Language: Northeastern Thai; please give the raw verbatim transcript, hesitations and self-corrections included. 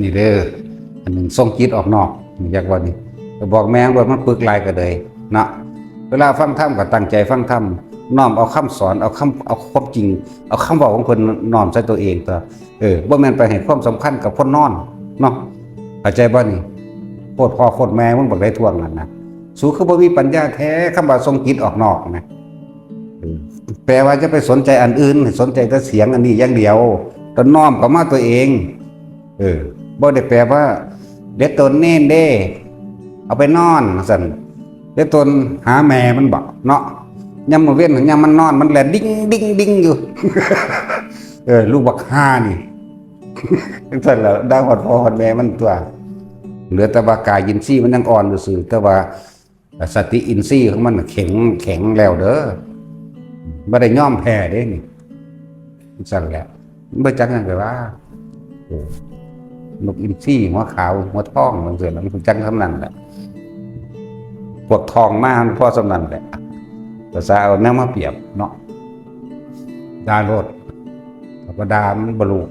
นี่เด้อ อันหนึ่งส่งจิตออกนอก อยากว่านี่ ก็บอกแม่ว่ามันปึกหลายก็เลยเนาะ เวลาฟังธรรมก็ตั้งใจฟังธรรม น้อมเอาคำสอน เอาคำ เอาความจริง เอาคำเว้าของเพิ่นน้อมใส่ตัวเองตัว เออ บ่แม่นไปให้ความสำคัญกับคนนอนเนาะ เข้าใจบ่นี่ โพดพ่อโพดแม่มึงบักได้ท่วงนั่นนะ สูคือบ่มีปัญญาแท้ คำว่าส่งจิตออกนอกนะ เออ แปลว่าจะไปสนใจอันอื่น ให้สนใจแต่เสียงอันนี้อย่างเดียว ก็น้อมเข้ามาตัวเอง เออ บ่ได้แปลว่า เด็ดต้นเน้นเด้ เอาไปนอนซั่น เด็ดต้นหาแม่มันบ่เนาะ ยามมื้อเว็นยามมันนอน มันแล่นดิ้ง ดิ้ง ดิ้งอยู่ เออ ลูกบักห่านี่ จั่งซั่นแหละ ด่าฮอดพ่อฮอดแม่มันตัว เหลือแต่ว่ากายอินทรีย์มันยังอ่อนซื่อๆ แต่ว่าสติอินทรีย์ของมันแข็ง แข็งแล้วเด้อ บ่ได้ยอมแพ้เด้นี่ จั่งซั่นแหละ มันบ่จักหยังเลยว่า เออ นกอินทรีหัวขาวหัวทองจั่งซี้ล่ะ มันจั่งส่ำนั้นแหละ พวกทองมามันพอส่ำนั้นแหละ ภาษาเอาแนวมาเปรียบเนาะ ด่าโลด เขาก็ด่ามันบ่รู้